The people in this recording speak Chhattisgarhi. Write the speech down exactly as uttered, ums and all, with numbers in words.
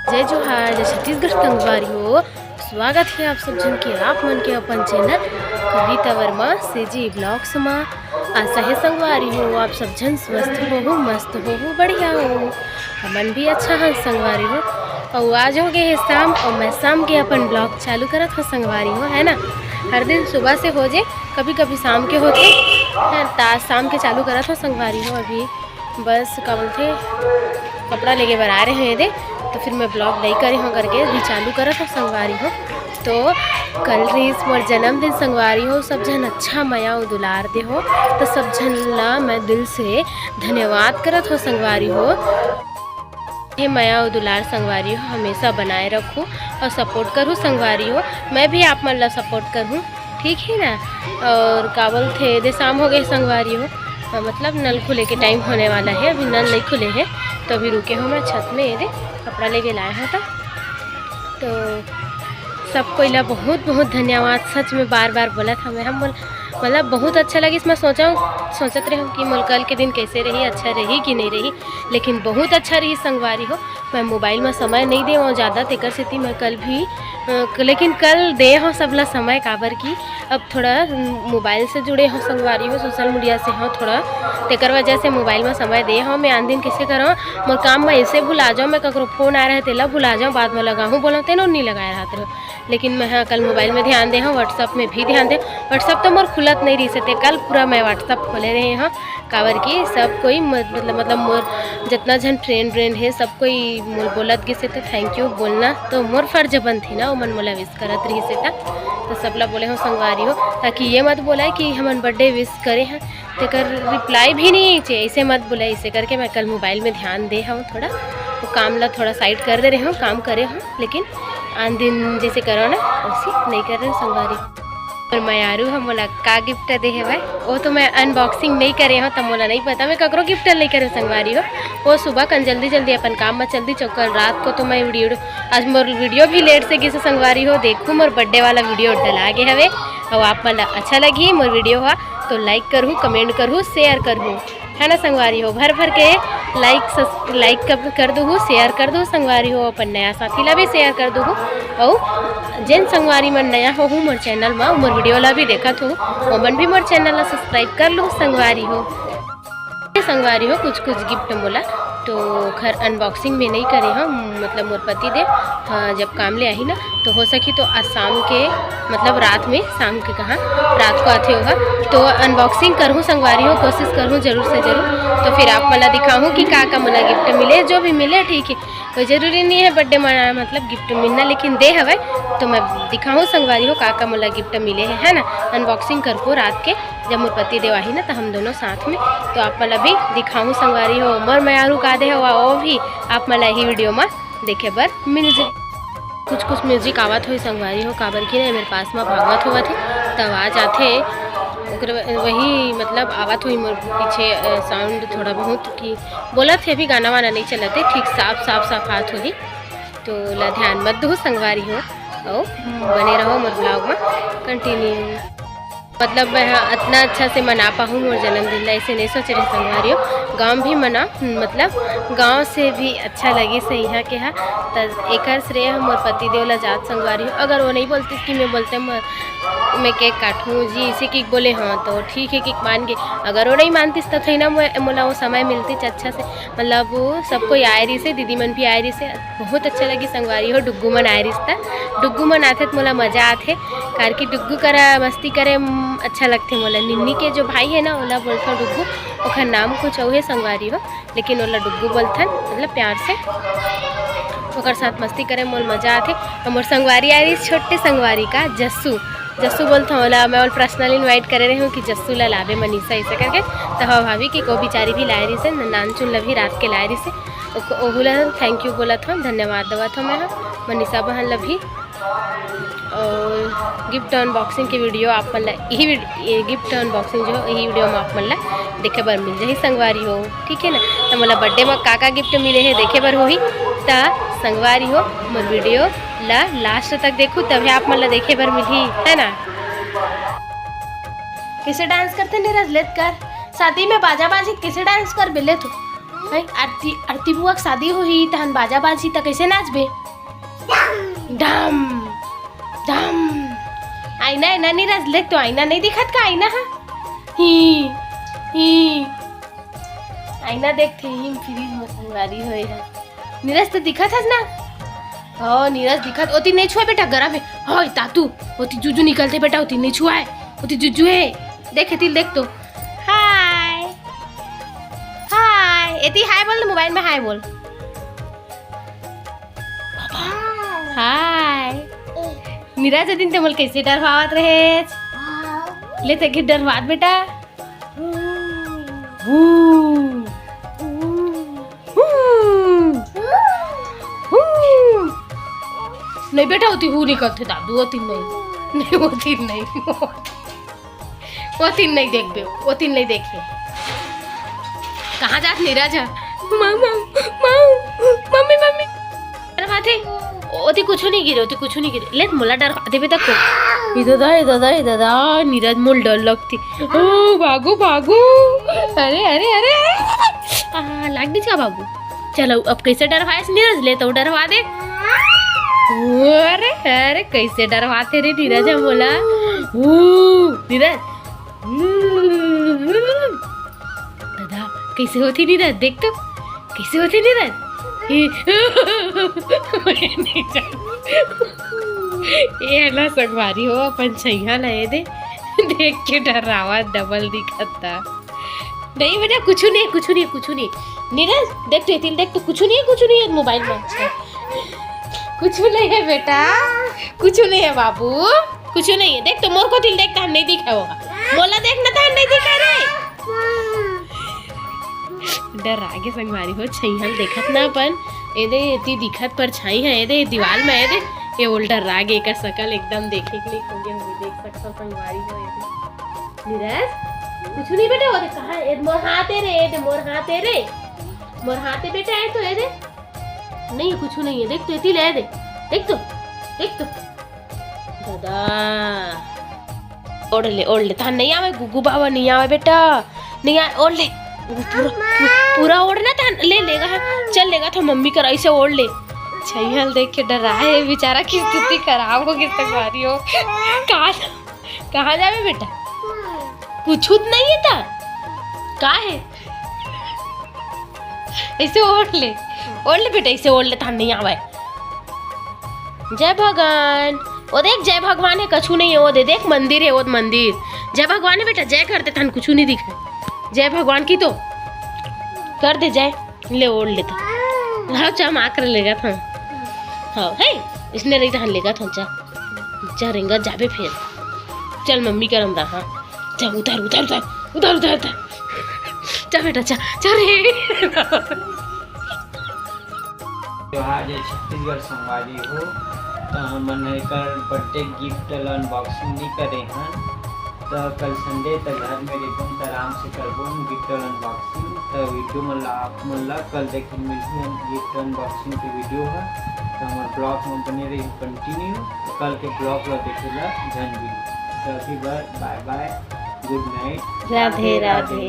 जय जोहार, जय छत्तीसगढ़ संगवारी हो। स्वागत हे आप सब झन के, आप मन के अपन चैनल कविता वर्मा सेजी ब्लॉग्स मा। आशा हे संगवारी हो, आप सब झन स्वस्थ होहू, मस्त होहू, बढ़िया होहू। हमन भी अच्छा हन संगवारी हो। अउ आज हो गए हे शाम, अउ मैं शाम के अपन ब्लॉग चालू करत हो संगवारी हो, है ना। हर दिन सुबह से हो जे, कभी कभी शाम के होथे, है, त आज शाम के चालू करत हो संगवारी हो। अभी बस का बोलथे, कपड़ा लेके बर आ रहे हैं दे, तो फिर मैं ब्लॉग नहीं करे हो करके अभी चालू करत हो संगवारी हो। तो कल रहीस मोर जन्मदिन संगवारी हो, सब झन अच्छा मया अउ दुलार दे हो, तो सब झन ला मैं दिल से धन्यवाद करत हो संगवारी हो। ये मया अउ दुलार संगवारी हो हमेशा बनाए रखू अउ सपोर्ट करू संगवारी हो। मैं भी आप मन ला सपोर्ट करूँ, ठीक है ना। अउ का बोलथे, दे शाम हो गए संगवारी हो, अ, मतलब नल खुले के टाइम होने वाला है, अभी नल नहीं खुले है, तो अभी रुके हो मैं छत में, ये दे कपड़ा लेके लाए हो तो। तो सब कोई ला बहुत बहुत धन्यवाद, सच में बार बार बोलत हमें हम बोल, मतलब बहुत अच्छा लगिस। मैं सोचा हूँ, सोचत रहे हूँ कि मोर कल के दिन कैसे रही, अच्छा रही कि नहीं रही, लेकिन बहुत अच्छा रही संगवारी हो। मैं मोबाइल में समय नहीं दे हूँ ज़्यादा, तेकर सेती मैं कल भी, अ, क-, लेकिन कल दे हूँ सबला समय, काबर कि अब थोड़ा मोबाइल से जुड़े हो संगवारी हो, सोशल मीडिया से हो थोड़ा, तेकर वजह से मोबाइल में समय दे हो। मैं आन दिन किसे करो, मोर काम में ऐसे भुला जाओ, मैं ककरो फोन आ रहे तेला भुला जाओ, बाद में लगाहूँ बोलो तेनो नहीं लगाए रहत रहो। लेकिन मैं हाँ कल मोबाइल में ध्यान दे हूँ, WhatsApp में भी ध्यान दे। WhatsApp तो मोर खुलत नहीं रही से, ते कल पूरा मैं WhatsApp खोले रहे हूँ, काबर कि सब कोई म-, मतलब मतलब मोर जितना झन फ्रेंड व्रेंड है सब कोई मोल बोलत गिसे, तो थैंक यू बोलना तो मोर फर्ज बनथे ना, ओमन मोला विश करत रहिसे त, तो सबला बोले हूँ संगवारी हो, ताकि ये मत बोला कि हमन बर्थडे विश करे हैं, तेकर रिप्लाई भी नहीं चाहिए, ऐसे मत बोला। ऐसे करके मैं कल मोबाइल में ध्यान दे हूँ थोड़ा, वो काम ला थोड़ा साइड कर दे रहे हूँ, काम करे हूँ, लेकिन आन दिन जैसे करो ना, वैसे नहीं कर रहे हूँ संगवारी। और मयारू हम मोला का गिफ्ट दे हवय, वो तो मैं अनबॉक्सिंग नहीं करे हूँ, तो मोला नहीं पता, मैं ककरो गिफ्ट नहीं करे संगवारी हो। वो सुबह कन जल्दी जल्दी अपन काम में चल दी, चौकल रात को तो मैं वीडियो, आज मोर वीडियो भी लेट से गिसे संगवारी हो। देखू मोर बर्थडे वाला वीडियो डला गे हवे। अउ आप मन ला अच्छा लगही मोर वीडियो हा, तो लाइक करहू, कमेंट करहू, शेयर करहू, है ना संगवारी हो। भर भर के लाइक सस-, लाइक कर, कर दूहू, शेयर कर दूहू संगवारी हो। अपन नया साथी ला भी शेयर कर दूहू। अउ जेन संगवारी मन नया होहू मोर चैनल मा, मोर वीडियो ला भी देखत हो, ओमन भी मोर चैनल ला सब्सक्राइब कर लू संगवारी हो। ये संगवारी हो कुछ कुछ गिफ्ट मोला तो खर अनबॉक्सिंग में नहीं करे हूँ, मतलब मोर पति देव, हाँ, जब काम ले आही ना तो हो सकी तो आज शाम के, मतलब रात में, शाम के कहाँ, रात को आथे होगा, तो अनबॉक्सिंग करहूँ संगवारी हो, कोशिश करहूँ जरूर से जरूर। तो फिर आप मोला दिखाहूँ कि का का मोला गिफ्ट मिले, जो भी मिले ठीक है, कोई जरूरी नहीं है बर्थडे मनाना मतलब गिफ्ट मिलना, लेकिन दे हवय तो मैं दिखाहूँ संगवारी हो का का मोला गिफ्ट मिले है, है ना। अनबॉक्सिंग करबो रात के, जब मोर पति देव आही ना तो हम दोनों साथ में, तो आप मन ला भी दिखाहूँ संगवारी हो। मोर मयारू का दे हवा वो भी आप मन ला ही वीडियो में देखे बर मिल जाए। कुछ कुछ म्यूजिक आवत होई संगवारी हो, काबर कि ना मेरे पास में भागवत होवत है, तो आवाज आथे, ओकरे व-, वही मतलब आवत होई मोर पीछे, अ, साउंड थोड़ा बहुत कि बोलत है, अभी गाना वाना नहीं चलत है, ठीक साफ साफ साफ आत होही। तो ला ध्यान मत दू संगवारी हो, अउ बने रहो मोर ब्लॉग में कंटिन्यू। मतलब मैं ह अतना अच्छा से मना पाहूँ मोर जन्मदिन ला, ऐसे नहीं सोचे रहे संगवारी हो। गाँव भी मना, मतलब गाँव से भी अच्छा लगिस हे इहाँ के ह। त एकर श्रेय ह मोर पति देव ला जात संगवारी हो। अगर वो नहीं बोलतिस कि मैं बोलते म-, मैं केक काटहूँ जी, इसे कि बोले हाँ तो ठीक है कि मान गे। अगर वो नहीं मानतिस त थोड़ी ना मो-, मोला वो समय मिलतिस अच्छा से, मतलब वो सब कोई आए रहिस हे, दीदी मन भी आए रहिस हे। बहुत अच्छा लगी संगवारी हो, डुग्गू मन आए रिहिस त। डुग्गू मन आथे त मोला मजा आथे, कार कि डुग्गू करा मस्ती करे, म, अच्छा लगथे मोला। निन्नी के जो भाई है ना, ओला बोलथों डुग्गू, ओखर नाम कुछ अउ हे संगवारी हो, लेकिन ओला डुग्गू बोलथन, मतलब प्यार से। ओकर साथ मस्ती करे मोला मजा आथे। अउ मोर संगवारी आए रिहिस, छोटे संगवारी का जस्सू, जस्सू बोलथों ओला, मैं ओला पर्सनल इनवाइट करे रहे हूँ कि जस्सू ला लाबे मनीषा, ऐसे करके। त हवा भाभी कि को बिचारी भी लाए रिहिस हे, नानचुन ला भी रात के लाए रिहिस हे। ओक-, ओहू ला थैंक यू बोलत हौं, धन्यवाद देवत हौं मैं ह मनीषा बहन ला भी। और गिफ्ट अनबॉक्सिंग के वीडियो आप मन ला यही वीड-, ये गिफ्ट अनबॉक्सिंग जो यही वीडियो में आप मन ला देखे बर मिल जाही संगवारी हो, ठीक है ना। तो मोला बर्थडे में का का गिफ्ट मिले हे देखे बर होही, त संगवारी हो मोर वीडियो ला लास्ट तक देखू, तभे आप मन ला देखे बर मिलही, है ना। कैसे डांस करते नीरज, लेत कर शादी में बाजा बाजी कैसे डांस कर बेले तू। हैं, आरती, आरती बुआ के शादी होही, तहन बाजा बाजही, त कइसे नाचबे? डम, डम। आईना, आईना नीरज, देख तो आईना नइ दिखत का आईना ह? ही, ही। आईना देखथे ही, फ्रिज म संगवारी होए हे। नीरज तो दिखत हस ना? हाँ, नीरज दिखत, ओती नइ छुआ बेटा, गरम हे। हाय तातू, ओती जुजू निकलथे बेटा, ओती नइ छुआए, ओती जुजू हे। देख, एती ल देख तो। हाय। हाय। एती हाय बोल ना, मोबाइल में हाय बोल। हाय। नीरज, ओ दिन ते मोला कइसे डरवावत रहेच? ले ते के डरवात बेटा। हू। हू। हू। नहीं बेटा, ओती हू निकलथे दादू, ओती नहीं। नहीं, ओती नहीं। ओती नहीं देखबे, ओती नहीं देखे। कहाँ जात नीरज ह? माऊ, माऊ, माऊ, मम्मी, मम्मी। डरवाथे। ओती कुछू नहीं गिरे, ओती कुछू नहीं गिरे। ले, मोला डरवा देबे तको। ए दादा, ए दादा, ए दादा, नीरज मोला डर लगथे। ओ, भागू, भागू। अरे, अरे, अरे। आ, लाग गे का बाबू? चलो, अब कइसे डरवाएस नीरज? ले तो डरवा दे। अरे, अरे, कइसे डरवाथे रे नीरज ह मोला? ऊ, नीरज। दादा, कइसे होथे नीरज? देख तो, कइसे होथे नीरज? ए, ए ला संगवारी हो, अपन छइहा ला ए दे, देख के डरावा डबल दिखत ता। नहीं बेटा, कुछू नहीं, कुछू नहीं, कुछू नहीं। नीरज, देख तो, एती ल देख तो, कुछू नहीं हे, कुछू नहीं हे मोबाइल में। अच्छा, कुछू नहीं हे बेटा, कुछू नहीं हे बाबू, कुछू नहीं हे। देख तो, मोर कोती ल देख, तहन नहीं दिखे होगा। मोला देख ना, तहन नहीं दिखे रे। डरा गे संगवारी हो, छइहा ल देखत ना अपन। ए दे, एती दिखत परछाई हे, ए दे, दीवाल में, ए दे। ए ओला डरा गे, एकर सकल एकदम देखे के नहीं खोगे होगे, देख सकत हो संगवारी हो, ए दे। नीरज, कुछू नहीं बेटा, ओ दे कहाँ, ए मोर हाथ हे रे, ए दे मोर हाथ हे रे, मोर हाथ हे बेटा, ए तो ए दे, नहीं कुछू नहीं हे, देख तो एती ले ए दे, देख तो, देख तो, दादा, ओढ़ ले, ओढ़ ले, तहां नहीं आवे, गुगू बाबा नहीं आवे बेटा, नहीं आवे, ओढ़ ले, पूरा, पूरा ओढ़ ना, तहां ले लेगा, चल लेगा तो मम्मी करा, इसे ओढ़ ले, छइहा ल देख के डरा हे बेचारा, की स्थिति खराब हो गे संगवारी हो, कहाँ कहाँ जाबे बेटा? कुछू त नहीं हे त का हे? अइसे ओढ़ ले, ओढ़ ले बेटा, अइसे ओढ़ ले, तहां नहीं आवे। जय भगवान। ओ देख, जय भगवान हे, कछू नहीं हे। ओ दे देख, मंदिर हे, ओ मंदिर। जय भगवान हे बेटा, जय कर दे, तहां कुछू नहीं दिखे। जय भगवान की तो कर दे जय। ले ओढ़ ले तो। हाँ, चा माँ कर लेगा था। हाँ, हे, इसने रही तहां लेगा था, चा। चा रेंगा जाबे फेर। चल मम्मी करम दा, हाँ। चा उतार, उतार, उतार, उतार, उतार, उतार। चा बेटा, चा, चा रे। त्योहार जे छत्तीसगढ़ संगवारी हो, त हमन एकर birthday gift ल unboxing नहीं करे हन। त कल Sunday त घर में रहिबन, त आराम से करबो हम gift unboxing। त video मन ला आप मन ला कल देखे मिलही हम gift unboxing के video ह। त हमर vlog में बने रही continue। त कल के vlog ला देखे ला झन भी। त अभी बर bye bye, good night, Radhe Radhe.